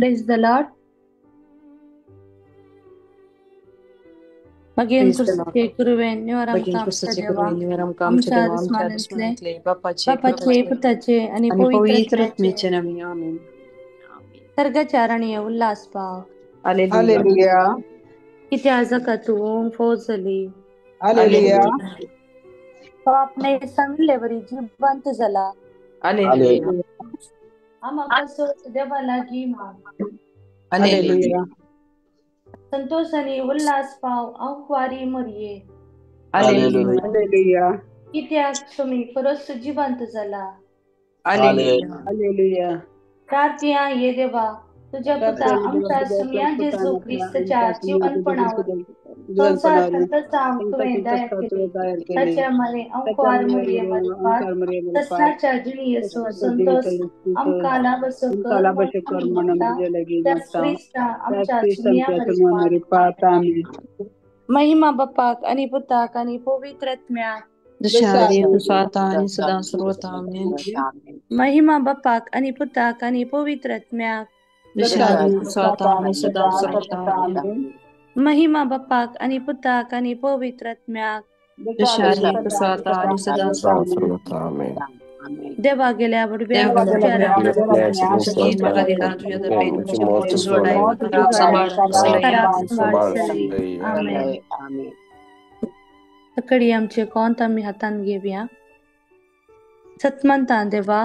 Praise the Lord. मागीर तुळशीचे कुरवेन निवारांक आमच्या देवा, आमच्या दुस्मानांतले, बापाचे, पुताचे आनी पवित्र आत्म्याचे नांवान आमेन. सर्गाच्या राणये उल्हास पाव. हालेलुया. कित्या जका तूं फौज जाली. हालेलुया. तो आपणे सांगिल्ले वरी जिवंत जाला. हालेलुया. आम्हा पासत देवा लागीं माग. हालेलुया. संतोष आनी उल्हास पाव आंकवारी मरये. हालेलुया. कित्याक तुमी परस जिवंत जाला. हालेलुया. प्रार्थना ये देवा, तुझ्या पुता आमच्या सुम्या जेजू क्रिस्तच्या जिवंतपणावर संसार संतसांक तुवें दया केली, ताच्या मारे आंकवार मरये मार्फात तसनाच्या जिणेचो संतोष आमकां लाभसो कर म्हणून आमी मागता, त्याच क्रिस्ता आमच्या सुम्या मार्फात. महिमा बापाक आनी पुताक आनी पवित्र आत्म्याक. आणि सदा सर्वथा आमेन. महिमा बापाक आनी पुताक आनी पवित्र आत्म्याक. आणि सदा सर्वथा आमेन. महिमा बापाक आनी पुताक आनी पवित्र आत्म्याक. आणि सदा सर्वथा आमेन. देवा गेल्या बुडव्या तकडी आमचे कोंत आमी हातान घेवया. सतमंता देवा,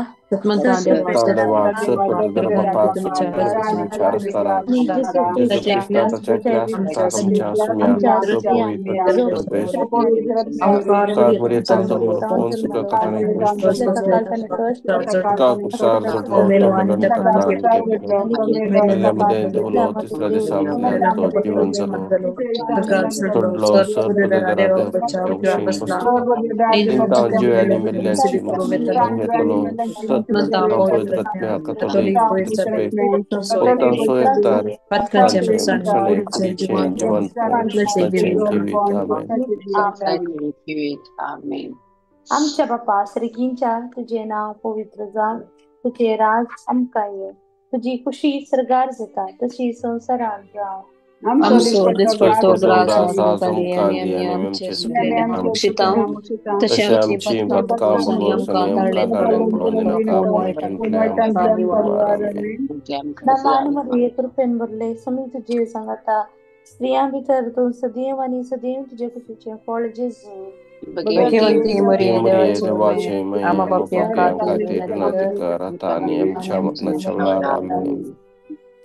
आमच्या बापा सर्गींच्या, तुझे नाव पवित्र जावं, तुझे राज आमकां ये, तुझी खुशी सर्गार जाता तशी संवसारांत जावं. आमचो दिसपट्टो ग्रास आमकां दी आनी आमी आमचे चुकलेले बक्षितांव, तशें आमची पथकां आमकां धाडले. मान मरिये कृपेन भरले, समी तुझे सांगता, स्त्रियां भितर तूं सदैव आनी सदैव तुजे कुशीचें फळ जेजू. भगवंती मरिये देवाचे माये, आमा पापयां खातीर विनंती कर आता आणि आमच्या मरणाच्या वेळार आमेन.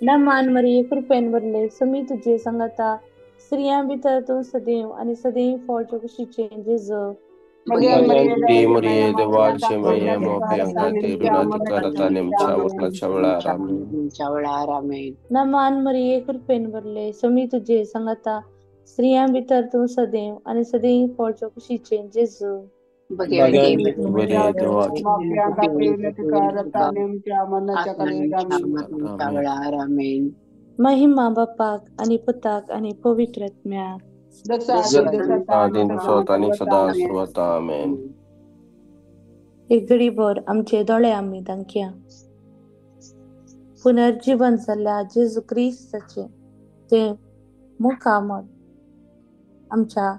मान मरिये कृपेन भरले, समी तुझे सांगता, स्त्रियां भितर तूं सदैव आनी सदैव फळ तुजे कुशीचें जेजू. भगवंती मरिये देवाचे माये, आमा पापयां खातीर विनंती कर आता आणि आमच्या मरणाच्या वेळार आमेन. मान मरिये कृपेन भरले, समी तुझे सांगता, स्त्रियां भितर तूं सदैव आनी सदैव फळ तुजे कुशीचें जेजू. भगवंती मरिये देवाचे महिमा बापाक आनी पुताक आनी पवित्र आत्म्याक. आणि सदा सर्वथा आमेन. एक घडीभर आमचे दोळे आमी दांकया. पुनर्जीवन जाल्ल्या जेजू क्रिस्ताचें तें मुखामळ आमच्या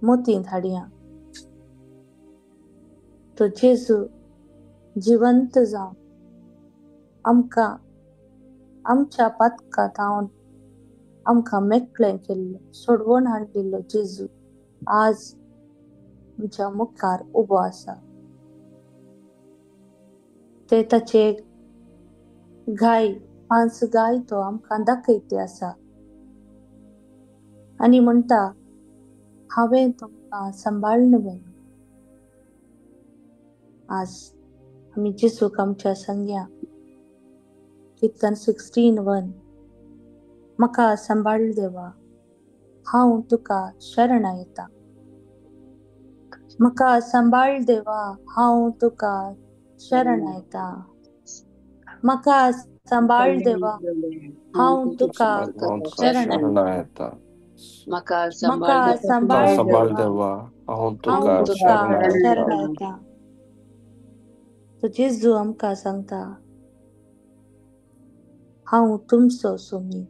मोतींत हाडया. तो जेजू जिवंत जावन आमकां आमच्या पातकां थावन आमकां मेकळें केल्लो, सोडवण हाडिल्लो जेजू आज आमच्या मुखार उबो आसा. ते ताचे गाय, 5 गाय तो आमकां दाखयते आसा आनी म्हणटा, हांवें तुमकां सांबाळून व्हेलो. आज आमी जेजूक आमच्या सांगया. कीर्तन 16:1. म्हाका सांबाळ देवा, हांव तुका शरणा येता. म्हाका सांबाळ देवा, हांव तुका शरणा येता. म्हाका सांबाळ देवा, हांव तुका शरणा येता. म्हाका सांबाळ देवा, हांव तुका शरणा येता. तो जेजू आमकां सांगता, हांव तुमचो सोमी.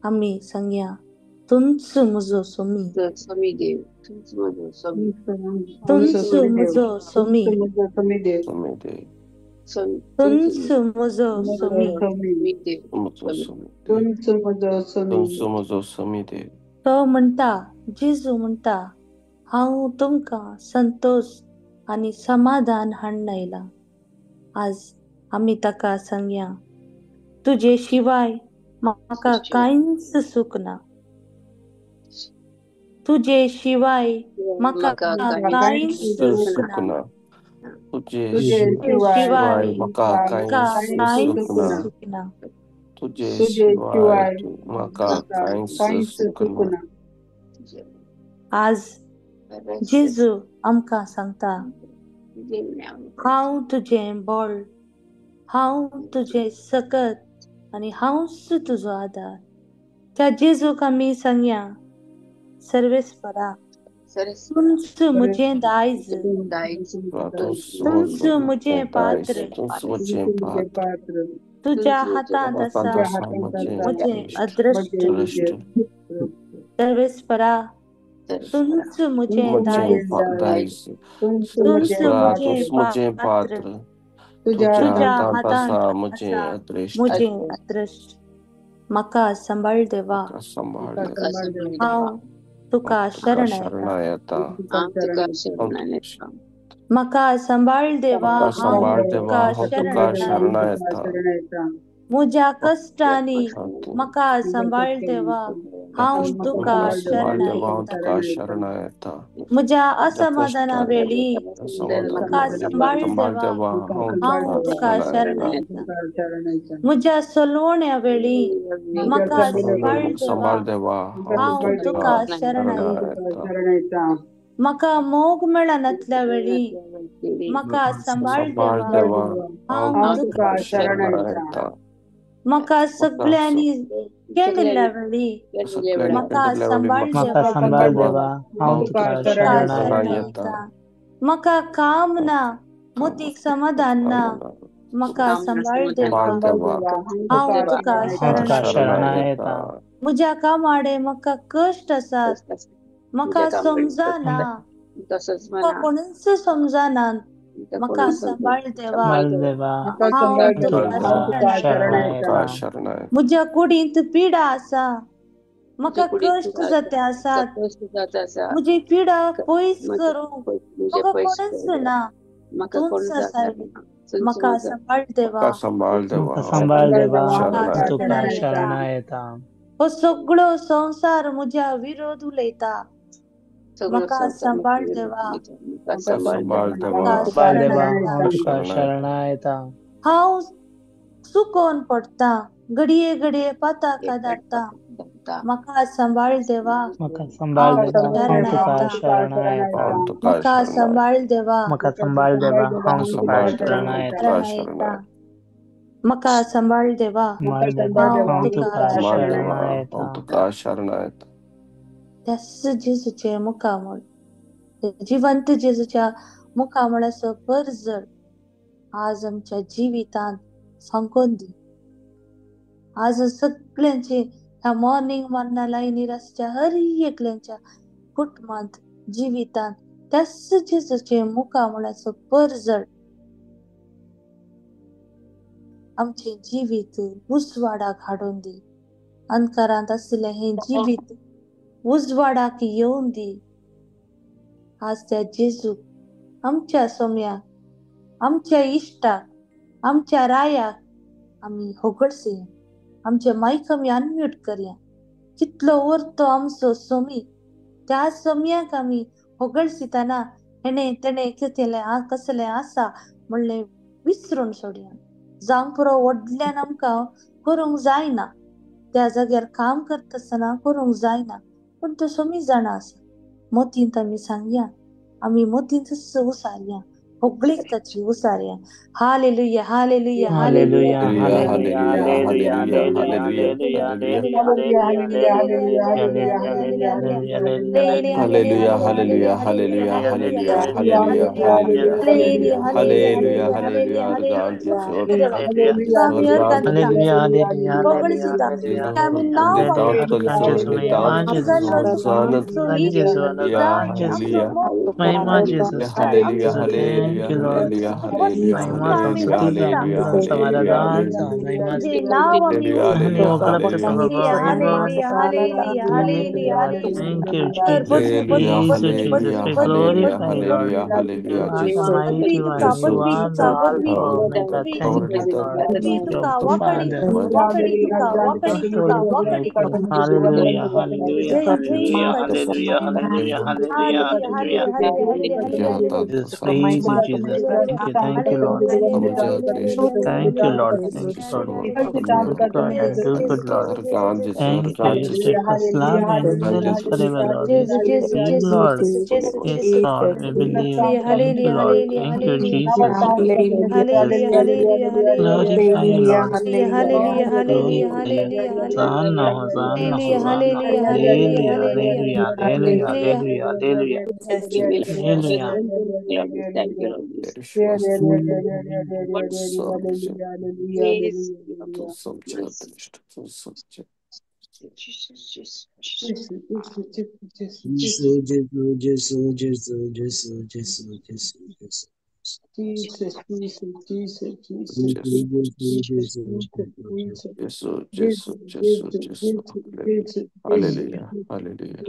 आमी सांगया, तुमच म्हजो सोमी, सोमी देव, तुमच म्हजो सोमी, तुमच म्हजो सोमी, तुमच म्हजो सोमी, म्हजो सोमी देव. तो म्हणटा, जेजू म्हणटा, हांव तुमकां संतोश आनी समाधान हाडून आयला. आज आमी ताका सांगया, तुजे शिवाय म्हाका कांयच सूख ना, तुजे शिवाय म्हाका कांयच सूख ना, तुजे शिवाय म्हाका कांयच सूख ना, तुजे शिवाय म्हाका कांयच सूख ना. आज जेजू आमकां सांगता, हांव तुजें बळ, हांव तुजें सकत आनी हांवच तुजो आदार. त्या जेजूक आमी सांगया, सर्वेस्परा, तुमच म्हजें दायज, तुमच म्हजें पात्र, तुज्या हातांत आसा म्हजें अदृश्ट. सर्वेस्परा, तुमच म्हजें दायज, तुमच म्हजें पात्र, तुज्या हातांत आसा म्हजें अदृश्ट. म्हाका सांबाळ देवा, हांव तुका शरण येता. म्हाका सांबाळ देवा, हांव तुका शरण येता. म्हज्या कश्टांनी म्हाका सांबाळ देवा, हांव तुका शरण येता. म्हज्या असमाधाना वेळी म्हाका सांबाळ देवा, हांव तुका शरण येता. म्हज्या सलवण्या वेळी म्हाका सांबाळ देवा, हांव तुका शरण येता. म्हाका मोग मेळनातल्या वेळी म्हाका सांबाळ देवा, हांव तुका शरण येता. म्हाका सगळ्यांनी केंडिल्ल्या वेळी म्हाका सांबाळ देवा, हांव तुका शरण येता. म्हाका काम ना, मोतीक समाधान ना, म्हाका सांबाळ देवा, हांव तुका शरण येता. म्हज्या कामाडे म्हाका कश्ट आसात, म्हाका समजना, म्हाका कोणूच समजना, म्हाका सांबाळ देवा, हांव तुका शरण येता. म्हज्या कुडींत पिडा आसा, म्हाका कश्ट जाते आसात, म्हजी पिडा पयस करूंक म्हाका कोणूच ना, तूंच आसा. म्हाका सांबाळ देवा, सांबाळ देवा, तुका शरण येता. हो सगळो संवसार म्हज्या विरोध उलयता, म्हाका सांबाळ देवा, तुका शरण येता. हांव चुकोन पडटा, घडये घडये पाताक धाडटा, म्हाका सांबाळ देवा, म्हाका सांबाळ देवा, तुका शरण येता. म्हाका सांबाळ देवा, म्हाका सांबाळ देवा, हांव तुका शरण येता. म्हाका सांबाळ देवा, हांव तुका शरण येता. त्याच जेजूचे मुखामळ, जिवंत जेजूच्या मुखामळाचो परजळ आज आमच्या जिवितांत फांकोन दी. आज सगळ्यांचे ह्या मॉर्निंग मरना लायनीर आसच्या हर एकल्यांच्या कुटुंबांत जिवितांत त्याच जेजूचे मुखामळाचो परजळ आमचें जिवीत उजवाडाक हाडून दी. अंधकारांत आशिल्लें हें जिवीत उजवाडाक येवन दी. आज त्या जेजूक, आमच्या सोम्याक, आमच्या इश्टाक, आमच्या रायाक आमी होगडसया, आमचे मायक आमी अनम्यूट करया. कितलो उरतो आमचो सोमी, त्या सोम्याक आमी होगडसितना हेणे तेणे कितें कसलें आसा म्हणलें विसरून सोडया. जावंक पुरो व्हडल्यान आमकां करूंक जायना, त्या जाग्यार काम करता आसतना करूंक जायना, पूण तो सोमी जाणा आसा. मोतींत आमी सांगया, आमी मोतींतच उसारया, होगळीक ताची उसारया. Hallelujah, hallelujah, hallelujah, hallelujah, hallelujah, hallelujah, hallelujah, hallelujah, hallelujah, hallelujah, hallelujah, hallelujah, hallelujah, hallelujah, hallelujah, hallelujah. Hallelujah, hallelujah, hallelujah, hallelujah, hallelujah, hallelujah. Jesus. Thank you, thank you, Lord. Thank you, Lord. Thank you, Lord. Good God and do good, Lord. Thank you. You steadfast love endures forever, Lord. You believe, Lord. Yes, Lord. We believe. Thank you, Lord. Thank you, Jesus. Jesus. Glorify you, Lord. Glorify you. Hosanna, Hosanna, Hosanna. Hallelujah, hallelujah, hallelujah, hallelujah, hallelujah. Hallelujah. Thank you, Lord. Jesus, Jesus, Jesus, Jesus, Jesus, Jesus, Jesus, Jesus, Jesus. Hallelujah, hallelujah,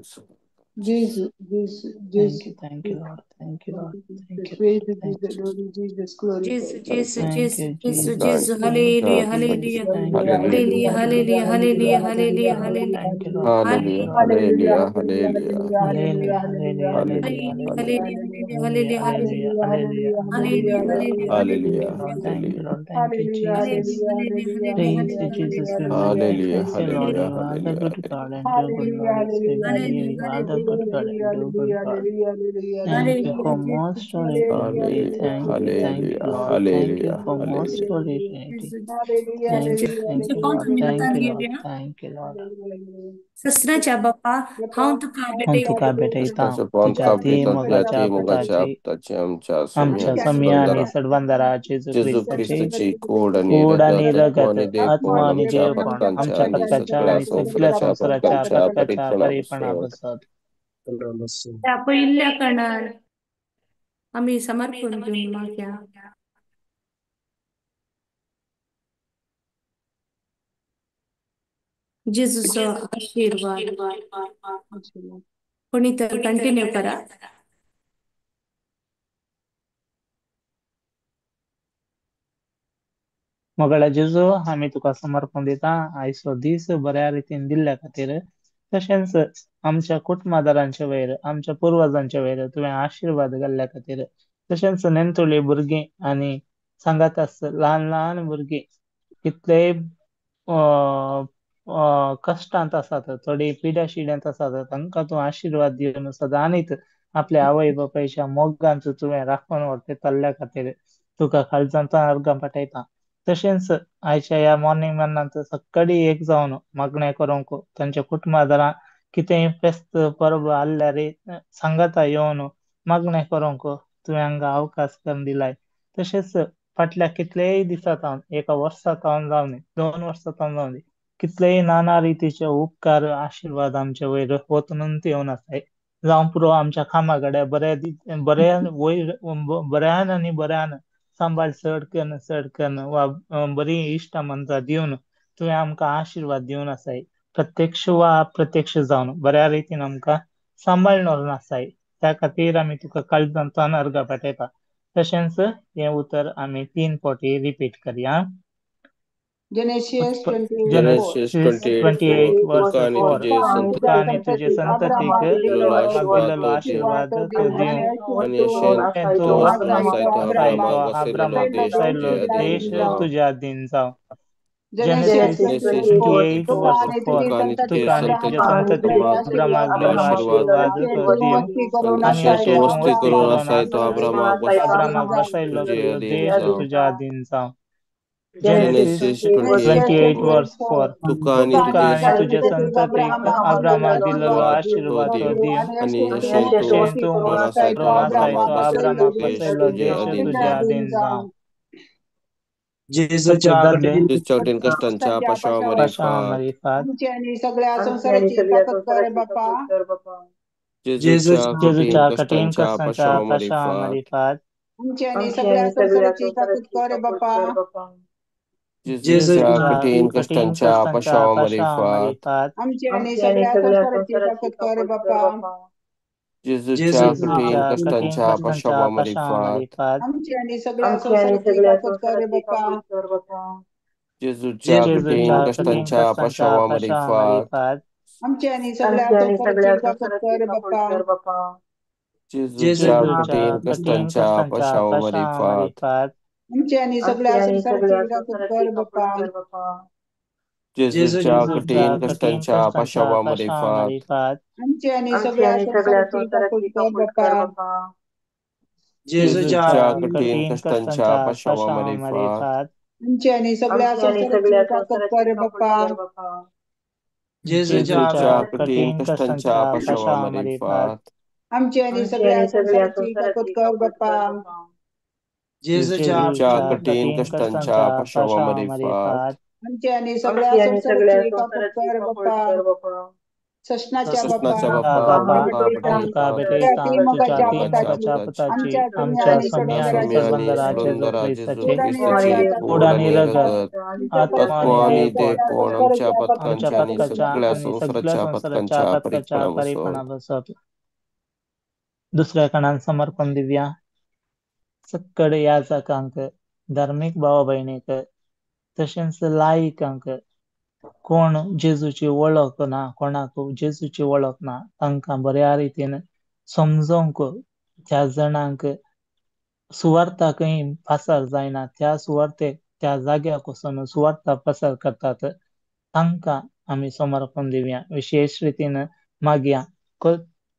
hallelujah, hallelujah, hallelujah, hallelujah. Jesus, Jesus, Jesus, Thank you, thank you, Lord. Thank you, Lord. Thank you. Jesus, glory. Jesus, Jesus, Thank you, Jesus, Jesus. Jesus, hallelujah, hallelujah, Thank you, Lord. hallelujah, hallelujah, hallelujah, hallelujah, hallelujah. Thank you, Lord. Thank you, Hallelujah, Lord. hallelujah, hallelujah, Hallelujah, hallelujah, hallelujah, hallelujah, Hallelujah, hallelujah, hallelujah, hallelujah, hallelujah, hallelujah. hallelujah, Thank hallelujah, you, Lord. Thank you, hallelujah, Lord. Thank you, Jesus. Praise you, Jesus. We hallelujah, magnify you, Lord. hallelujah, You are the hallelujah. good God and do good, Lord. Yes, we believe you are the good God and do good God. Thank you for most holy Trinity. Hallelujah, Thank you, thank you, hallelujah, Lord. Thank you hallelujah, for most hallelujah. holy Trinity. Thank you, thank you, कोण Lord. तुमी Thank आतां you, Lord. घेवया? Thank you, Lord. ससनाच्या बापा हांव तुका हांव तुका भेटयता. भेटयतां कृष्णाच्या पावन तुज्या ती कापडेता तुज्या मोगाच्या ती मोगाच्या पुताची पुताची आमच्या आमच्या सोम्या सोम्या आनी सडबंदरा सडबंदरा जेजू जेजू क्रिस्ताची ख्रिस्ताची कोड आणि कोड आनी रगत आत्मो रगत आणि आत्मो देवपण आनी आमच्या देवपण पथकांच्या आमच्या आणि पथकाच्या सगळ्या आनी सगळ्या संवसाराच्या संवसाराच्या पथकांच्या पथकाच्या परिपणा परिपणा बसत. बसत. त्या पयल्या कणार आमी समर्पण घेवन मागया. जेजूचो आशीर्वाद. कोणी तर कंटिन्यू करा. मोगाळ्या जेजू आमी तुका समर्पण दिता आयचो दीस बऱ्या रितीन दिल्ल्या खातीर तशेंच आमच्या कुटुंबादारांच्या वयर आमच्या पुर्वजांच्या वयर तुवें आशिर्वाद घाल्ल्या खातीर तशेंच नेणटुली भुरगीं आनी सांगात आस ल्हान ल्हान भुरगीं कितलेय अ, अ, कश्टांत आसात थोडी पिड्या शिड्यांत आसात तांकां तूं आशिर्वाद दिवन सदांच आपल्या आवय बापायच्या मोगान तुवें राखून व्हरता तल्ल्या खातीर तुका काळजांत अर्गां पाठयता. तशेंच आयच्या ह्या मॉर्निंग मन्नांत सकाळी एक जावन मागणें करूंक तांच्या कुटुंबादारां कितेंय फेस्त परब आहल्यार सांगाता येवन मागणें करूंक तुवें हांगा अवकाश करून दिलाय. तशेंच फाटल्या कितलेय दिसा सावन एका वर्सा सावन जावन 2 वर्सां सावन जावन कितलेय नाना रितीचे उपकार आशिर्वाद आमचे वयर वतून येवन आसाय. जावं पुरो आमच्या कामा कडेन बऱ्या बऱ्या वयर बऱ्यान आनी बऱ्यान सांबाळ चड कन्न चड कन्न वा बरी इश्टां मंत्रां दिवन तुवें आमकां आशिर्वाद दिवन आसाय. प्रत्यक्ष वा अप्रत्यक्ष जावन बऱ्या रितीन आमकां सांबाळून आसाय. त्या खातीर आमी तुका काळजांतल्यान अर्गां पाठयता. तशेंच हें उतर आमी 3 फावटी रिपीट करया. Genesis 28:4. Genesis 28 28:4 verse तुका आनी 4. तुजे तुका आनी संततीक तुजे संततीक दिलेलो आशिर्वाद दिलेलो तो दिवं आशिर्वाद तो दिवं. आनी अशें तूं तूं वचून वचून आसाय तो आसाय तो अब्रामाक वसयलेलो अब्रामाक देश वसयलो तुजे अधीन देश जावं. तुज्या अधीन जावं. Genesis Genesis Genesis 28 28 twenty 28 verse four तुका आनी 4 तुजी तुका आनी संततीक तुजे तुका आनी तुज्या संततीक अब्राहमाक दिल्लो संततीक अब्रामाक अब्रामाक आशिर्वाद दिल्लो दिल्लो आशिर्वाद आशिर्वाद तशें तो तूं दिवं वस्ती करून आनी आनी अशें अशें तूं तूं वस्ती वस्ती करून करून आसाय तो आसाय अब्रामाक अब्रामाक बसयल्लो बसयल्लो तुजे तुजो अधीन देश जावं. तुज्या अधीन जावं. Genesis Genesis Genesis 28 28 verse verse 4 4 तुका आनी तुका तुजे आनी तुज्या संततीक संततीक अब्रामाक अब्रामाक दिल्लो दिल्लो आशिर्वाद आशिर्वाद तो तो दिवं दिवं आनी अशें तूं अशें तूं करून वस्ती आसाय तो करून आसाय अब्रामाक तो बसयल्लो अब्रामाक देश बसयल्लो तुजे देश अधीन तुज्या जावं. अधीन जावं. जेजूच्या दादले कठीण जेजूच्या कठीण कश्टांच्या कश्टांच्या पाशांवा पाशांवा पाशांवा मारिफात. मारिफात. आमची आनी सगळ्या संवसाराची ताकद कर बापा. जेजूच्या कठीण जेजूच्या कठीण कश्टांच्या कश्टांच्या पाशांवा पाशांवा मारिफात. मारिफात. आमची आनी सगळ्या संवसाराची ताकद कर बापा. जेजूच्या जेजूच्या कठीण कठीण कश्टांच्या कश्टांच्या पाशांवा पाशांवा मारिफात. मारिफात. आमची आनी सगळ्या संवसाराची ताकद कर बापा. जेजूच्या कठीण जेजूच्या कठीण कश्टांच्या कश्टांच्या पाशांवा पाशांवा मारिफात. मारिफात. आमची आनी सगळ्या संवसाराची ताकद कर बापा. जेजूच्या कठीण जेजूच्या कठीण कश्टांच्या कश्टांच्या पाशांवा पाशांवा मारिफात. मारिफात. आमची आनी सगळ्या संवसाराची ताकद कर बापा. जेजूच्या जेजूच्या कठीण कठीण कश्टांच्या कश्टांच्या पाशांवा पाशांवा मारिफात. मारिफात. आमची आनी सगळ्या संवसाराची ताकद कर बापा. जेजूच्या जेजूच्या कठीण कठीण कश्टांच्या कश्टांच्या पाशांवा पाशांवा मारिफात. मारिफात. आमची आनी सगळ्या संवसाराची ताकद कर बापा. जेजूच्या जेजूच्या कठीण कठीण कश्टांच्या कश्टांच्या पाशांवा पाशांवा मारिफात. मारिफात. आमची आनी सगळ्या संवसाराची ताकद कर बापा. जेजूच्या जेजूच्या जेजूच्या कठीण कठीण कश्टांच्या कश्टांच्या पाशांवा पाशांवा मारिफात. मारिफात. आमची आनी सगळ्या संवसाराची ताकद कर बापा. जेजूच्या जेजूच्या जेजूच्या कठीण कठीण कश्टांच्या कश्टांच्या पाशांवा पाशांवा मारिफात. मारिफात. आमची आनी सगळ्या संवसाराची ताकद कर बापा. ससनाच्या बापा, ससनाच्या बापा, बापा, तुका हांव तुका भेटयतां तुज्या भेटयतां तीन तुज्या मोगाच्या तीन मोगाच्या मोगाच्या पुताची, पुताची, पुताची, आमच्या सोम्या आमच्या आनी सोम्या आमच्या आनी सोम्या आनी सोलंदरा जेजू सोलंदरा जेजू क्रिस्ताचे क्रिस्ताची गोड गोड आनी आनी रगत, रगत, आत्मो आत्मो आनी आनी देवपण देवपण आमच्या आमच्या पातकांच्या आनी पातकाच्या सगळ्या आनी सगळ्या संवसाराच्या संवसाराच्या पातकांच्या पातकाच्या परिपणा बसो. पारीपणा बसप. दुसऱ्या कणान समर्पण दिवया. सक्कड याचकांक, धार्मीक भावा भयणीक, तशेंच लायिकांक, कोण जेजूची वळख ना, कोणाक जेजूची वळख ना, तांकां बऱ्या रितीन समजोवंक त्या जणांक सुवार्था खंय पासार जायना त्या सुवार्तेक त्या जाग्याक वचून सुवार्था पासार करतात तांकां आमी समर्पण दिवया. विशेश रितीन मागया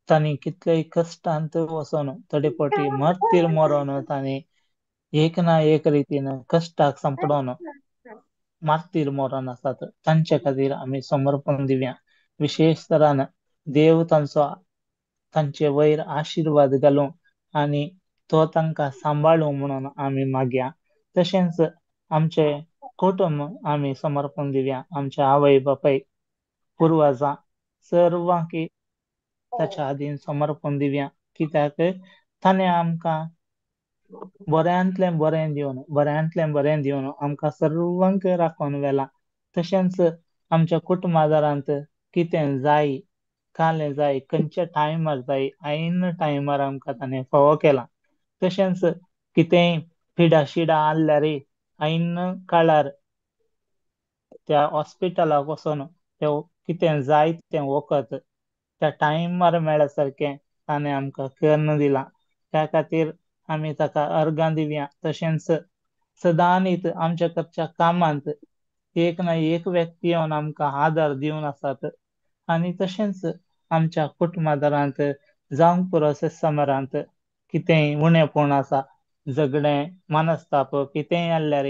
तांणी कितलेय कश्टांत वचून थोडे फावटी मरतीर मरोन तांणी एक ना एक रितीन कश्टाक सांपडोन मारतीर मरोन आसात तांचे खातीर आमी समर्पण दिवया. विशेश तरान देव तांचो तांचे वयर आशिर्वाद घालूं आनी तो तांकां सांबाळूं म्हणून आमी मागया. तशेंच आमचे कुटुंब आमी समर्पण दिवया. आमच्या आवय बापाय, पुर्वजां सर्वांक ताच्या आदीन समर्पण दिवया. कित्याक ताणें आमकां बऱ्यांतलें बरें दिवन बऱ्यांतलें बरें दिवन आमकां सर्वांक राखून व्हेलां. तशेंच आमच्या कुटुंबादारांत कितें जाय, कालें जाय, खंयच्या टायमार जाय, ऐन टायमार आमकां ताणें फावो केलां. तशेंच कितेंय पिडा शिडा आहल्यार ऐन काळार त्या हॉस्पिटलाक वचून तें कितें जाय तें वखद त्या टायमार मेळ सारकें ताणें आमकां करून दिलां. त्या खातीर आमी ताका अर्गां दिवया. तशेंच सदांनीत आमच्या करच्या कामांत एक ना एक व्यक्ती येवन आमकां आदार दिवन आसात. आनी तशेंच आमच्या कुटुंबादारांत जावंक पुरो समरांत कितेंय उणेपण आसा, झगडें, मनस्ताप कितेंय आहल्यार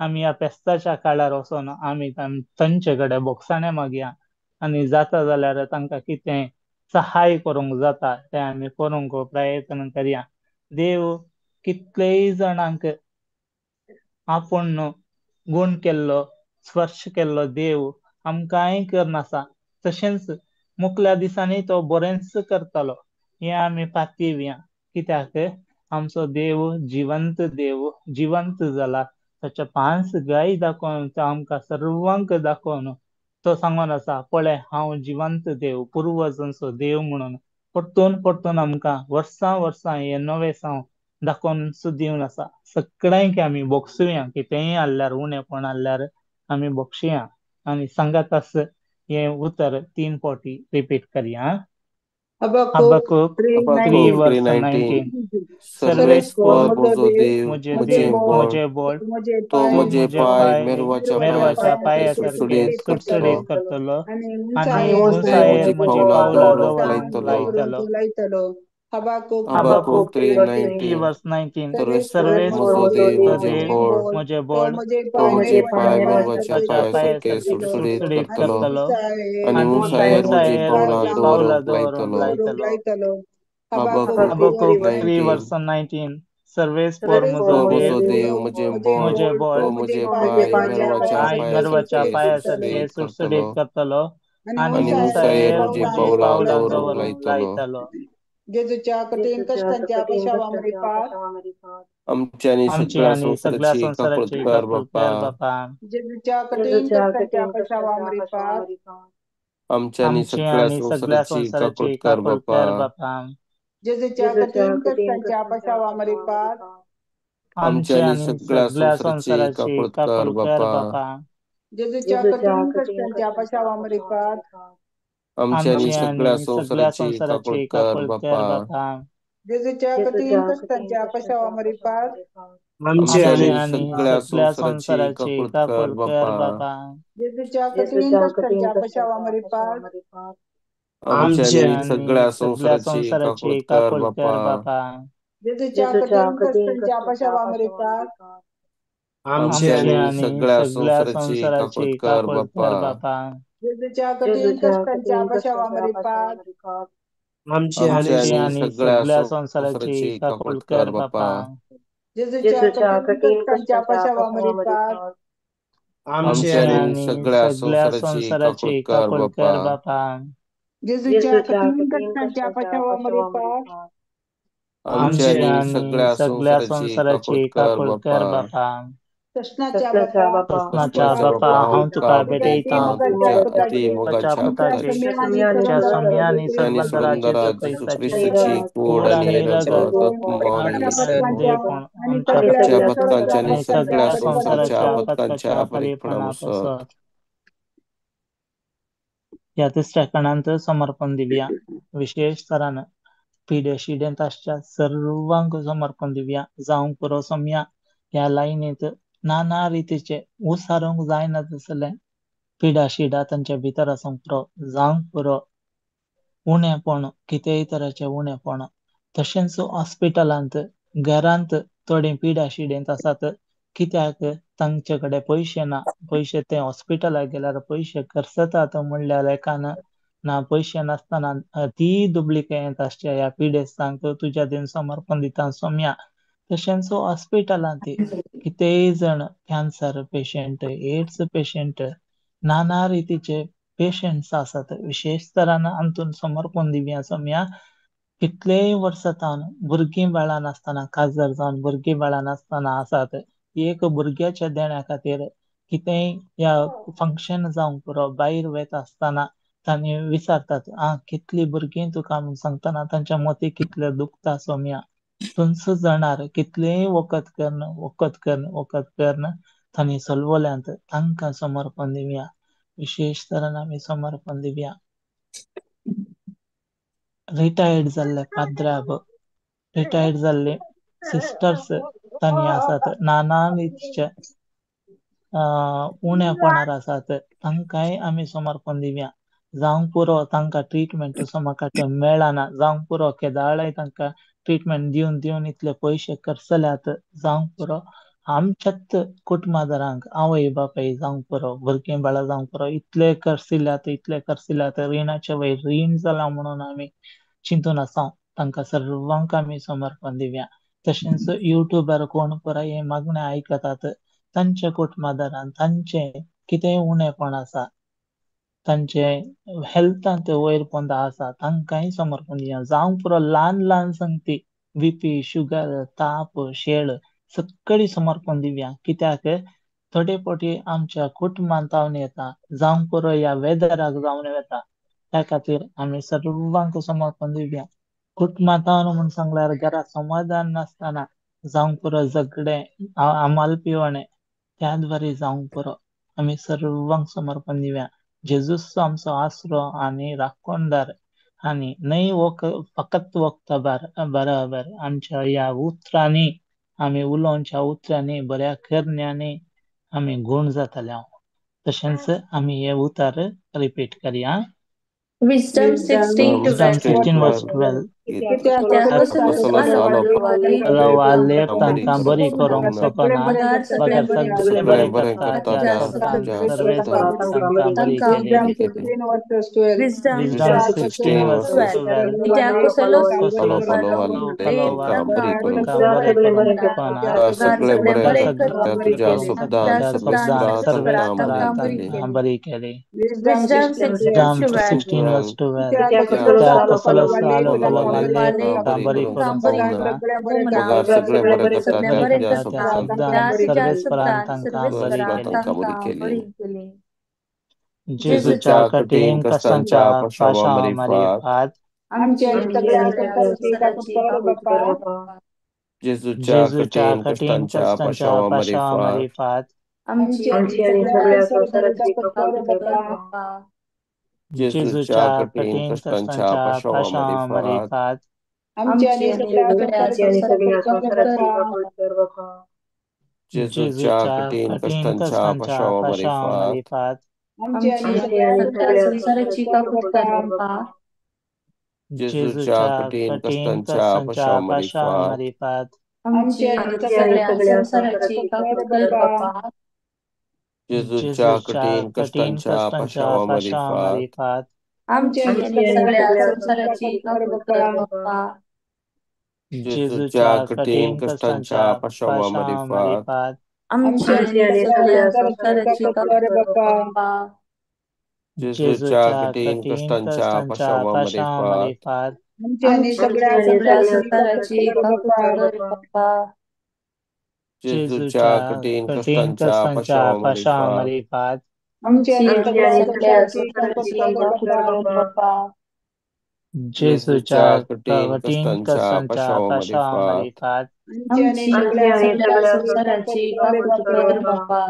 आमी ह्या फेस्ताच्या काळार वचोन आमी तांचे कडेन बोगसाणें मागया आनी जाता जाल्यार तांकां कितें सहाय करूंक जाता तें आमी करूंक प्रयत्न करया. देव कितलेय जाणांक आपूण गूण केल्लो, स्पर्श केल्लो देव आमकांय करनासा. तशेंच मुखल्या दिसांनी तो बरेंच करतालो हें आमी पातयेवया. कित्याक आमचो देव जिवंत देव, जिवंत जाला. ताचे पांच गाय दाखोवन तो आमकां सर्वांक दाखोवन तो सांगून आसा, पळय हांव जिवंत देव, पुर्वजांचो देव म्हणून परतून परतून आमकां वर्सां वर्सां हे नवें साव दाखोवन सुद्दां दिवन आसा. सगळ्यांक आमी बोगसुया, कितेंय आहल्यार उणेपण आहल्यार आमी बोगसुया आनी सांगात आस हें उतर 3 फावटी रिपीट करया. Habakkuk Habakkuk three 3 Habakkuk 19 verse 3:19 19 सर्वेस्पर सर्वेस्पर म्हजो म्हजो देव देव म्हजे म्हजें देव म्हजें बळ बळ म्हजें बळ तूं म्हजें तो पांय तूं म्हजें म्हजें पांय पांय मेरवाच्या मेरवाच्या पांया पांया सारके सारके सुडसुडीत सुडसुडीत करतलो करतलो आनी आनी उंचायेर उंचायेर उंचायेर म्हजी म्हजी पावलां पावलां दवरूंक दवरूंक लायतलो. लायतलो. लायतलो. Habakkuk Habakkuk Habakkuk 3:19 3 verse 19 सर्वेस्पर सर्वेस्पर म्हजो देव म्हजो म्हजें देव बळ म्हजें तो बळ म्हजें तो पांय म्हजें तूं पांय म्हजें मेरवाच्या पांय पांया पांया सारके सारके सुडसुडीत सुडसुडीत करतलो करतलो आनी आनी उंचायेर म्हजी उंचायेर पावलां म्हजी पावलां दवरूंक दवरूंक लायतलो. लायतलो. लायतलो. Habakkuk Habakkuk 3 3:19 verse 19 सर्वेस्पर म्हजो तो देव म्हजो देव म्हजें बळ म्हजें बळ तो म्हजें पांय मेरवाच्या पांय पांया मेरवाच्या सारके पांया सारके सुडसुडीत सुडसुडीत करतलो करतलो आनी आनी आनी उंचायेर उंचायेर म्हजी म्हजी पावलां पावलां दवरूंक दवरूंक लायतलो. लायतलो. जेजूच्या कठीण कश्टांच्या पशावा आमच्या आनी आमची सगळ्या आनी सगळ्या संवसाराची काकूळ संवसाराची कर काकूळ बापा. कर बापा. जेजूच्या कठीण कश्टांच्या पशावा आमच्या आनी आमची सगळ्या आनी सगळ्या संवसाराची काकूळ संवसाराची कर काकूळ बापा. कर बापा. जेजूच्या कठीण कश्टांच्या पशावा आमच्या आमची आनी आनी सगळ्या सगळ्या संवसाराची संवसाराची काकूळ कर काकूळ कर बापा. बापा. जेजूच्या कठीण कश्टांच्या पशावा आमच्या आनी आमची सगळ्या आनी सगळ्या संवसाराची काकूळ संवसाराची कर काकूळ कर बापा. बापा. जेजूच्या कठीण कश्टांच्या पशावा आमचे आमच्या आनी आमची आनी आनी सगळ्या सगळ्या संवसाराची संवसाराची काकूळ कर काकूळ कर बापा. बापा. जेजूच्या कठीण कश्टांच्या पशावा आमच्या आमचे आनी आमची सगळ्या आनी सगळ्या संवसाराची काकूळ संवसाराची कर काकूळ बापा. कर बापा. जेजूच्या कठीण कश्टांच्या पशावा आमचे आमच्या आमची आनी आनी आनी सगळ्या सगळ्या संवसाराची काकूळ संवसाराची कर काकूळ बापा. कर बापा. जेजूच्या कठीण कश्टांच्या पशावा आमचे आमच्या आनी आमची आनी आनी सगळ्या सगळ्या संवसाराची संवसाराची काकूळ काकूळ कर कर बापा. बापा. जेजूच्या कठीण कश्टांच्या पशावा आमचे आमच्या आनी आनी आमची आनी सगळ्या सगळ्या संवसाराची काकूळ संवसाराची कर काकूळ बापा. कर बापा. जेजूच्या कठीण कश्टांच्या पशावा आमच्या आमची आनी आनी सगळ्या सगळ्या संवसाराची काकूळ संवसाराची कर काकूळ बापा. कर बापा. कृष्णाच्या बापा कृष्णाच्या कृष्णाच्या बापा बापा हांव हांव तुका तुका भेटयतां भेटयतां तुज्या तुज्या अति मोगाच्या मोगाच्या पुताचे पुताचे तुज्या सौम्य आणि आनी सद्बंदरा सोडूनदारा जेजू जेजू क्रिस्ताचे क्रिस्ताची कोड कोड आणि आणि रगत रगत आत्मो आणि आत्मा एकपण देवपण आमच्या आमच्या पथकांच्या आणि आणि सगळ्या सगळ्या संवसाराच्या संवसाराच्या पथकांच्या पथकाच्या बरेपणा बरेपणा पासत. पासत. ह्या तिसऱ्या कणांत समर्पण दिवया. विशेष तरान पिढे शिडेंत आसच्या सर्वांक समर्पण दिवया. जावंक पुरो सोम्या ह्या लायनीत नाना रितीचे उसारूंक जायना तसले पिडा शिडा तांच्या भितर आसूंक पुरो. जावंक पुरो उणेपण, कितेंय तराचें उणेपण. तशेंच हॉस्पिटलांत घरांत थोडी पिडा शिडेंत आसात कित्याक तांचे कडेन पयशे ना. पयशे ते हॉस्पिटलाक गेल्यार पयशे खर्चतात म्हणल्या लेखान ना. पयशे नासतना ती दुबलिकेंत आसच्या ह्या पिडेस्तांक तुज्या दिन समर्पण दिता सोम्या. तशेंच हॉस्पिटलांत कितेंय जण कॅन्सर पेशंट, एड्स पेशंट, नाना रितीचे पेशंट्स आसात. विशेष तरान अंतून समर्पण दिवया सोम्या. कितलेय वर्सां तावन भुरगीं बाळां नासतना काजार जावन भुरगीं बाळां नासतना आसात. एक भुरग्याच्या देण्या खातीर कितेंय ह्या फंक्शन जावंक पुरो भायर वयता आसतना तांणी विचारतात आं कितली भुरगीं तुका म्हूण सांगतना तांच्या मती कितले दुखता सोम्या. तुमच जाणार कितलेय वखद करून वखद करून वखद करून तांणी सोलवल्यांत. तांकां समर्पण दिवया. विशेष तरान आमी समर्पण दिवया. रिटायर्ड जाल्ले पाद्राब, रिटायर्ड जाल्ले सिस्टर्स तांणी आसात. नाना रितीचे उणेपणार आसात. तांकांय आमी समर्पण दिवया. जावंक पुरो तांकां ट्रिटमेंट समाकाटे मेळना. जावंक पुरो केदाळय तांकां ट्रिटमेंट दिवन दिवन इतले पयशे खर्चल्यात. जावंक पुरो आमच्याच कुटुंबादारांक आवय बापाय जावंक पुरो भुरगीं बाळां जावंक पुरो इतले खर्चिल्यात इतले खर्चिल्यात रिणाचे वयर रीण जाला म्हणून आमी चिंतून आसा. तांकां सर्वांक आमी समर्पण दिवया. तशेंच युट्यूबार कोण पुराय हे मागणें आयकतात तांच्या कुटुंबादारान तांचे कितेंय उणेपण आसा, तांचे हेल्थांत वयर पोंदा आसा, तांकांय समर्पण दिवया. जावंक पुरो ल्हान ल्हान संगती बीपी, शुगर, ताप, शेळ सगळी समर्पण दिवया. कित्याक थोडे फावटी आमच्या कुटुंबांत जावन येता, जावंक पुरो ह्या वेदराक जावन येता. त्या खातीर आमी सर्वांक समर्पण दिवया. कुटुंबांत म्हूण सांगल्यार घरा समाधान नासतना जावंक पुरो झगडें, आमाल पिवणें, त्या द्वारे जावंक पुरो. आमी सर्वांक समर्पण दिवया. जेजूस आमचो आसरो आनी राखणदार आनी न्हय फकत वखदां बराबर आमच्या ह्या उतरांनी आमी उलोवच्या उतरांनी बऱ्या करण्यांनी आमी गूण जातले हांव. तशेंच आमी हे उतर रिपीट करया. Wisdom Wisdom 16 Wisdom 12. 16 verse 12. कित्याक लेप तांकां बरी करूंक शकना बगर सगळे बरें करता त्या शब्दान सर्वेस्परान तांकां बरी केली. Wisdom 16 verses 12. Wisdom Wisdom 16 verse 12. 12. तांकां बरें करूंक शकना सगळे बरें बगर करता तुझ्या सगळे शब्दान त्या शब्दान सर्वेस्परान सर्वेस्परान तांकां बरी तांकां बरी केली. Wisdom Wisdom Wisdom 16 16 12. verse 12. कित्याक कसलोच आलो लेप तांकां बरी करूंक शकना बगर सगळे बरें करता बरें त्या तुझ्या करता त्या शब्दान शब्दान सर्वेस्परान तांकां बरी सर्वेस्परान केली. तांकां बरी केली. जेजूच्या जेजूच्या कठीण कठीण कश्टांच्या कश्टांच्या पाशांवा पाशावा मारिफात मारिफात आमची आणि सगळ्या संसाराची काकूत कर बाप्पा. जेजूच्या जेजूच्या कठीण कठीण कश्टांच्या कश्टांच्या पाशावा पाशांवा मारिफात मारिफात आमची आणि सगळ्या संसाराची काकूत कर बाप्पा. जेजूच्या जेजूच्या कठीण कठीण कश्टांच्या कश्टांच्या पाशावा पाशांवा मारिफात मारिफात आमची आणि सगळ्या संसाराची काकूत कर बाप्पा. जेजूच्या जेजूच्या कठीण कठीण कश्टांच्या कश्टांच्या पाशावा पाशांवा मारिफात मारिफात आमची आणि सगळ्या संसाराची काकूत कर बाप्पा. जेजूच्या जेजूच्या कठीण कठीण कश्टांच्या कश्टांच्या पाशावा पाशांवा मारिफात मारिफात आमची आणि सगळ्या संसाराची काकूत कर बाप्पा. जेजूच्या जेजूच्या कठीण कठीण कश्टांच्या कश्टांच्या पाशावा पाशांवा मारिफात मारिफात आमची आणि सगळ्या संसाराची काकूत कर बाप्पा. जेजूच्या जेजूच्या कठीण कठीण कश्टांच्या कश्टांच्या पाशावा पाशांवा मारिफात मारिफात आमची आणि सगळ्या संसाराची काकूत कर बाप्पा. जेजूच्या जेजूच्या कठीण कठीण कश्टांच्या कश्टांच्या पाशावा पाशांवा मारिफात मारिफात आमची आणि सगळ्या संसाराची काकूत कर बाप्पा. जेजूच्या जेजूच्या कठीण कठीण कश्टांच्या कश्टांच्या पाशावा पाशांवा मारिफात मारिफात आमची आणि सगळ्या संसाराची काकूत कर बाप्पा. जेजूच्या जेजूच्या कठीण कठीण कश्टांच्या कश्टांच्या पाशावा पाशांवा मारिफात मारिफात आमची आणि सगळ्या संसाराची काकूत कर बाप्पा.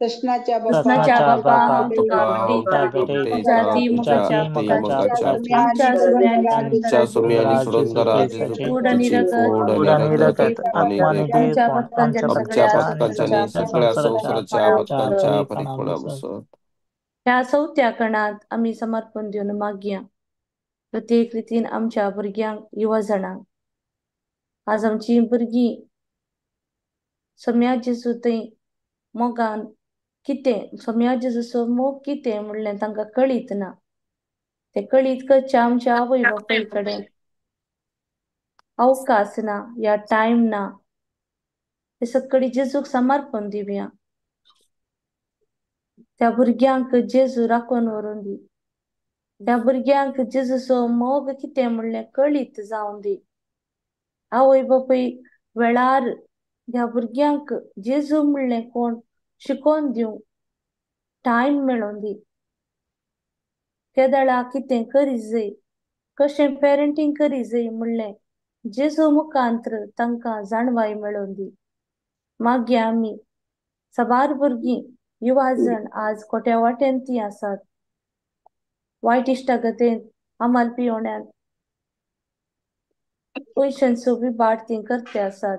कृष्णाच्या कृष्णाच्या बाप्पा बापा बाप्पा हांव तुका तुका भेटयतां भेटयतां तुज्या तुज्या ती ती मोगाच्या मोगाच्या पुताची तुझ्या सुमी आणि सुंदरा जेजू सुरंदरा जेजू क्रिस्ताची ख्रिस्ताची गोड गोड आणि आणि रगत रगत आत्मा आणि आत्मा आणि देवपण देवपण आमच्या आमच्या भक्तांच्या आणि पातकांच्या आणि सगळ्या सगळ्या संसाराच्या संसाराच्या पातकांच्या परिपणा परिपूर्ण बसत. बसत. ह्या चवथ्या कणांत आमी समर्पण दिवन मागया प्रत्येक रितीन आमच्या भुरग्यांक युवा जाणांक. आज आमची भुरगीं सम्या जेजू थंय मोगान कितें सम्या जेजूचो मोग कितें म्हणलें तांकां कळीत ना. ते कळीत करचें आमच्या आवय बापूय कडेन अवकाश ना या टायम ना. ते सगळी जेजूक समर्पण दिवया. त्या भुरग्यांक जेजू राखून व्हरून दी. त्या भुरग्यांक जेजूचो मोग कितें म्हणलें कळीत जावन दी. आवय बापूय वेळार ह्या भुरग्यांक जेजू म्हणलें कोण शिकोवन दिवंक टायम मेळोवन दी. केदळा कितें करी जाय कशें पेरंटींग करी जाय म्हणलें जेजू मुखांत्र तांकां जाणवाय मेळोवन दी. मागीर आमी साबार भुरगीं युवा जण आज खोट्या वाटेन ती आसात. वायट इश्टागतेंत आमाल पियोण्यांत पयशांचो विबाट ती करते आसात.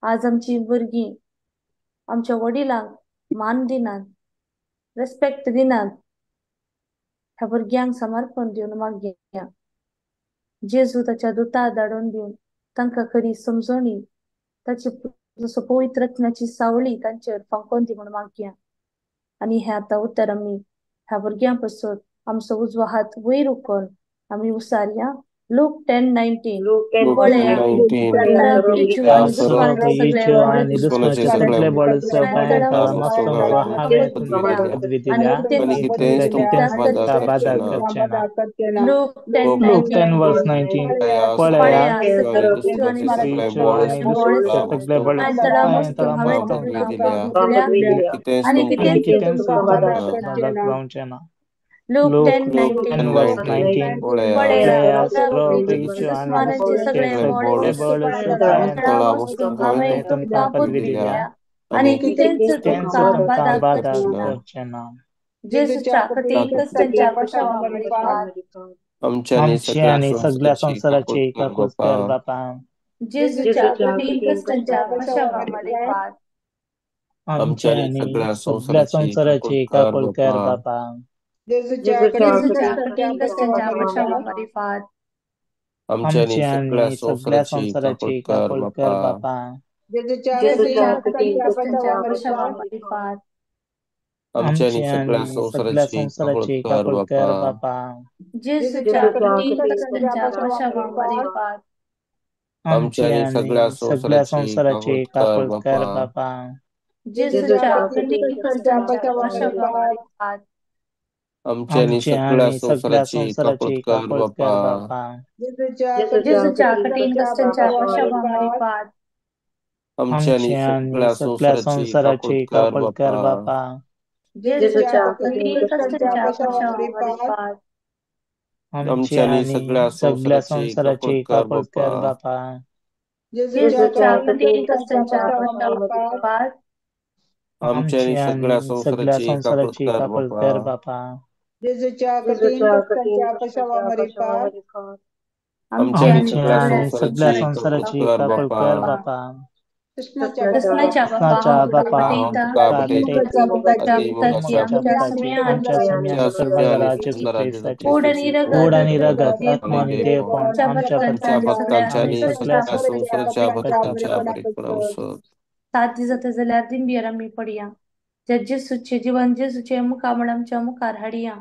आज आमची भुरगीं आमच्या वडिलांक मान दिनात, रेस्पेक्ट दिनात. ह्या भुरग्यांक समर्पण दिवन मागया जेजू ताच्या दुता धाडून दिवन तांकां खरी समजणी ताची जसो पवित्र रत्नाची सावळी तांचेर फांकोवन दी म्हूण मागया. आनी हें आतां उतर आमी ह्या भुरग्यां पासत आमचो उजवो हात वयर उखोन आमी उसारया. लूक 10:19. लूक पळया 19. येशू त्या आनी सर्व दुस्मानाचे सगळे येशू आणि दुस्मनाचे दुस्मनाचे सगळे सगळे बळच पांयां तळा तळा मस्तूंक मस्तूंक हांवें हांवें तुमकां तुमकां पदवी आनी दिल्या आणि कितेंच कितेंच तुमकां तुमकां कितेंच बादा बादा करचें ना. करचें ना. Look look 10:19. 10:19. त्या पळया सर्व येशू आणि दुस्मनाचे सगळे येशू बळच आणि तळा दुस्मनाचे सगळे मस्तूंक बळच तळा पांयां मस्तूंक तळा हांवें हांवें मस्तूंक पदवी तुमकां दिल्या पदवी दिल्या कितेंच आनी तुमकां आनी कितेंच कितेंच तुमकां तुमकां बादा करचें बादा ना. जावचें ना. Look look 10:19. 10:19. पळया पळया पळया सर्व येशू आणि दुस्मनाचे दुस्मनाचे सगळे सगळे बळच बळच पांयां पांयां तळा तळा मस्तूंक मस्तूंक हांवें हांवें हांवें तुमकां तुमकां पदवी पदवी दिल्या दिल्या आनी आणि कितेंच कितेंच तुमकां तुमकां बादा बादा करचें ना. करचें ना. जेजूच्या कठीण कश्टांच्या पशावा मरिफात, आमच्या आनी आमची सगळ्या आनी सगळ्या संवसाराची संवसाराची काकूत कर काकूत कर बापा. बापा. जेजूच्या जेजूच्या कठीण कठीण कश्टांच्या कश्टांच्या पशावा पशावा मरिफात, मरिफात, आमची आमच्या आनी आनी सगळ्या सगळ्या संवसाराची काकूत संवसाराची कर काकूत कर बापा. बापा. जेजूच्या जेजूच्या कठीण जेजूच्या कठीण कठीण कश्टांच्या कश्टांच्या कश्टांच्या पशावा पशावा पशावा मरिफात, मरिफात, मरिफात, आमच्या आनी आमची सगळ्या आनी सगळ्या संवसाराची काकूत संवसाराची कर काकूत कर बापा. बापा. जेजूच्या जेजूच्या कठीण कठीण कश्टांच्या कश्टांच्या पशावा पशावा मरिफात, मरिफात, आमच्या आमची आनी सगळ्या आनी सगळ्या संवसाराची काकूत संवसाराची कर काकूत कर बापा. बापा. जेजूच्या जेजूच्या कठीण कठीण कठीण कश्टांच्या कश्टांच्या पशावा पशावा मरिफात, मरिफात, आमच्या आमची आनी सगळ्या आनी सगळ्या संवसाराची काकूत संवसाराची कर काकूत कर बापा. बापा. जेजूच्या जेजूच्या कठीण कठीण कश्टांच्या कश्टांच्या पशावा पशावा मरिफात, मरिफात, आमच्या आनी आमची सगळ्या आनी सगळ्या संवसाराची काकूत संवसाराची कर काकूत कर बापा. बापा. जेजूच्या जेजूच्या कठीण जेजूच्या कठीण कठीण कश्टांच्या कश्टांच्या कश्टांच्या पशावा पशावा पशावा मरिफात, मरिफात, आमच्या आमची आनी आनी सगळ्या सगळ्या संवसाराची काकूत संवसाराची कर काकूत कर बापा. बापा. जेजूच्या जेजूच्या कठीण कठीण कश्टांच्या कश्टांच्या पशावा पशावा मरिफात, मरिफात, आमची आमच्या आनी आनी सगळ्या सगळ्या संवसाराची काकूत संवसाराची कर काकूत कर बापा. बापा. जेजूच्या जेजूच्या कठीण कठीण कश्टांच्या कश्टांच्या पशावा पशावा मरिफात, मरिफात, आमच्या आमची आनी सगळ्या आनी सगळ्या संवसाराची काकूत संवसाराची कर काकूत बापा. कर बापा. जेजूच्या कठीण जेजूच्या कठीण कश्टांच्या पशावा कश्टांच्या पशावा मरिफात, मरिफात, आमच्या आमची आनी आनी आमची सगळ्या सगळ्या आनी सगळ्या संवसाराची काकूत संवसाराची कर काकूत बापा. कर बापा. कृष्णाच्या कृष्णाच्या बापा, बापा, कृष्णाच्या हांव तुका बापा, हांव बटयता, तुका तुका बटयता, बटयता, मुखाच्या मुखाच्या भक्ताची, अति भक्ताची मोगाच्या आमच्या भक्ताची, सुम्या आमच्या आनी सुम्या आमच्या आनी सुम्या आनी सुंदरा जेजू सुंदरा जेजू क्रिस्ताची गोड क्रिस्ताची आनी रगत, गोड आणि आत्मो रगत, आनी आत्मो आणि आणि देवपण देवपण आमच्या आमच्या भक्तांच्या आमच्या आनी सगळ्या भक्तांच्या भक्तांच्या आनी आणि सगळ्या सगळ्या संवसाराच्या संवसाराच्या भक्तांच्या भक्तांच्या बरेपणा वसत. साथ जाता जाल्यार दिंबियर आमी पडया. ज्या जेजूचें जिवन जेजूचें मुखामळ आमच्या मुखार हाडया.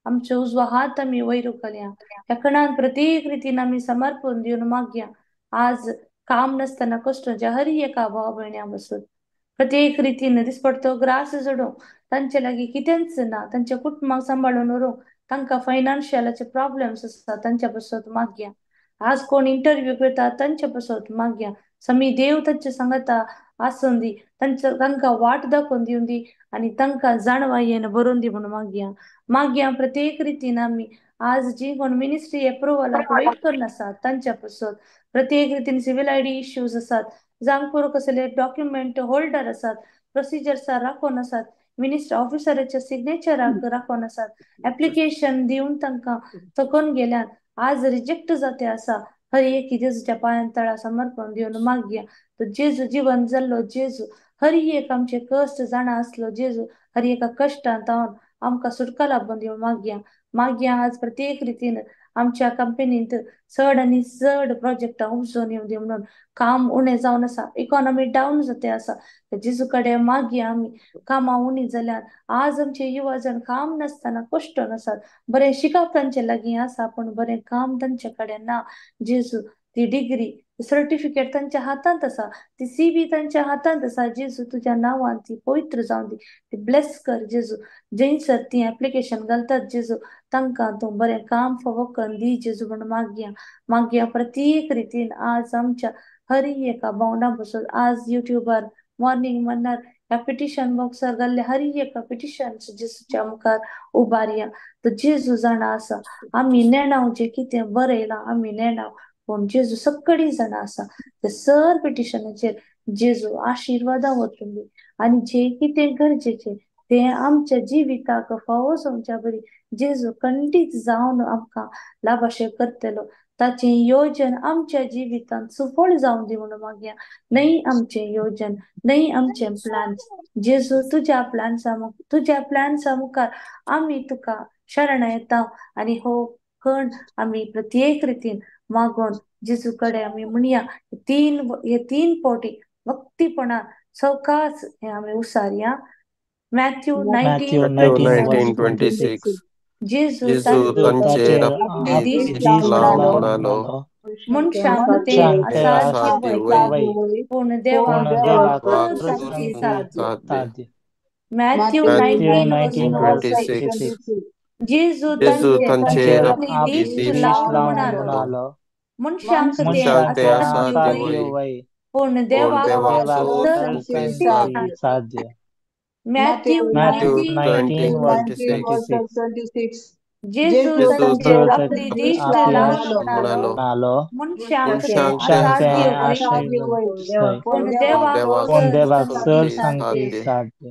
आमचो उजवो हात आमी वयर उखलया. ह्या खणान प्रत्येक रितीन आमी समर्पण दिवन मागया. आज काम नासतना कश्टांच्या हर एका भाव भयण्या बसून प्रत्येक रितीन दिसपडतो ग्रास जोडूंक तांचे लागीं कितेंच ना, तांच्या कुटुंबाक सांबाळून व्हरूंक तांकां फायनान्शियलाचे प्रॉब्लम्स आसता तांच्या पासत मागया. आज कोण इंटरव्यू करता तांच्या पासत मागया. समी देव तांचे सांगता आसून दी, तांच्या तांकां वाट दाखोवन दिवन दी आनी तांकां जाणवायेन बरोवन दी म्हणून मागया. मागया प्रत्येक रितीन आमी आज जी कोण मिनिस्ट्री एप्रुवलाक वेट करून आसात तांच्या पासत प्रत्येक रितीन सिवील आयडी इश्यूज आसात, जावं पुरो कसले डॉक्युमेंट होल्डर आसात, प्रोसिजर्सां राखोन आसात, मिनिस्टर ऑफिसराच्या सिग्नेचराक राखोन आसात, एप्लिकेशन दिवन तांकां थकोन गेल्यान आज रिजेक्ट जाते आसा. हर एक जेजूच्या पांयां तळा समर्पण दिवन मागया. तो जेजू जिवन जाल्लो जेजू हर एक आमचे कश्ट जाणा आसलो जेजू हर एका कश्टांत तावन आमकां सुटका लाबून दिवन मागया. मागया आज प्रत्येक रितीन आमच्या कंपनींत चड आनी चड प्रोजेक्टां उपजोन येवं दी म्हणून. काम उणें जावन आसा, इकॉनॉमी डावन जाते आसा, जेजू कडेन मागया आमी कामां उणी जाल्यार आज आमचे युवा जण काम नासतना कश्टोन आसात. बरें शिकप तांचे लागीं आसा पूण बरें काम तांचे कडेन ना. जेजू ती डिग्री सर्टिफिकेट तांच्या हातांत आसा, ती सी बी तांच्या हातांत आसा. जेजू तुज्या नांवान ती पवित्र जावन दी, ती ब्लेस कर जेजू. जंयसर ती एप्लिकेशन घालतात जेजू तांकां तूं बरें काम फावो करून दी जेजू म्हूण मागया. मागया प्रत्येक रितीन आज आमच्या हर एका भावंडा बसून आज युट्यूबार मॉर्निंग म्हणणार ह्या पिटिशन बॉक्सार घाल्ले हर एका पिटिशन जेजूच्या मुखार उबारया. तो जेजू जाणा आसा आमी नेणाव जें कितें बरयलां आमी नेणाव, पूण जेजू सगळीं जाणां आसा. ते सर पिटिशनाचेर जेजू आशिर्वादां वचून दी आनी जें कितें गरजेचें तें आमच्या जिविताक फावो जावच्या बरी जेजू खंडीत जावन आमकां लाभाशें करतलो. ताचें योजन आमच्या जिवितांत सुफळ जावन दी म्हणून मागया. न्हय आमचें योजन, न्हय आमचे प्लान्स जेजू, तुज्या प्लान्सा तुज्या प्लान्सा मुखार आमी तुका शरण येता आनी हो कण आमी प्रत्येक रितीन मागोन जेजू कडेन आमी म्हणया. हे तीन पावटी भक्तीपणान सवकास हे आमी उसारया. मॅथ्यू मॅथ्यू 19 मॅथ्यू 19 वर्स 19 26. 26. जेजू जेजू तांचेर तांचेर ताचेर आपली आपली आपली दिश्ट दिश्ट दिश्ट लावन लावन म्हणालो, म्हणालो, मनशांक ते मनशांक ते असाध्य असाध्य वय, वय, पूण पूण देवाक देवाक चड चड सांगती सांगती साध्य. साध्य. मॅथ्यू मॅथ्यू 19 वर्स 19 वर्स 26. 26. जेजू जेजू तांचेर तांचेर तांचेर आपली आपली आपली दिश्ट दिश्ट दिश्ट लावन लावन म्हणालो, म्हणालो, मनशांक ते मनशांक ते मनशांक ते असाध्य असाध्य वय, असाध्य वय, वय, पूण पूण देवाक देवाक देवाक चड चड चड सांगती सांगती सांगती साध्य. साध्य. Matthew Matthew Matthew 19 19 19 26. 26. जेजू जेजू तांचेर जेजू आपली तांचेर दिश्ट आपली लावन दिश्ट म्हणालो, म्हणालो, म्हणालो, मनशांक ते मनशांक ते मनशांक ते असाध्य वय, असाध्य वय, पूण पूण देवाक देवाक पूण चड देवाक सांगती चड साध्य. सांगती साध्य.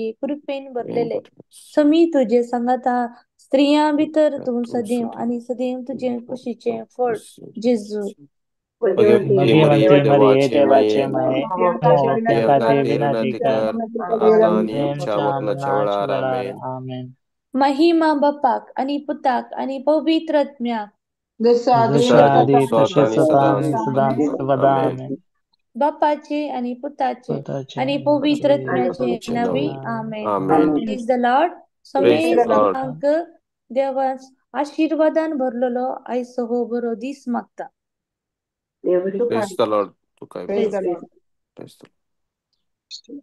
मरिये, कृपेन भरलेले। समी तुजे सांगाता स्त्रियां भितर तूं सदैव आनी सदैव तुजे कुशीचें फळ जेजू। भगवती मरिये देवाचे माये, आमच्या खातीर विनंती कर, आतां आनी आमच्या मरणाच्या वेळार. आमेन. आमेन. महिमा बापाक आनी पुताक आनी पवित्र आत्म्याक, जसो जशें आदी तशें सदां आनी सदां सर्वदा. आमेन. बापाचे आनी पुताचे पुताचे आनी आनी पवित्र पवित्र आत्म्याचे नांवी. आमेन. आमेन. प्रेज the Lord. Praise the Lord. समेस्तांक देवा आशिर्वादान भरलेलो आयचो हो बरो दीस मागता. देव बरें Praise the Lord. तुकाय Praise the बरो. Lord. Praise the Lord.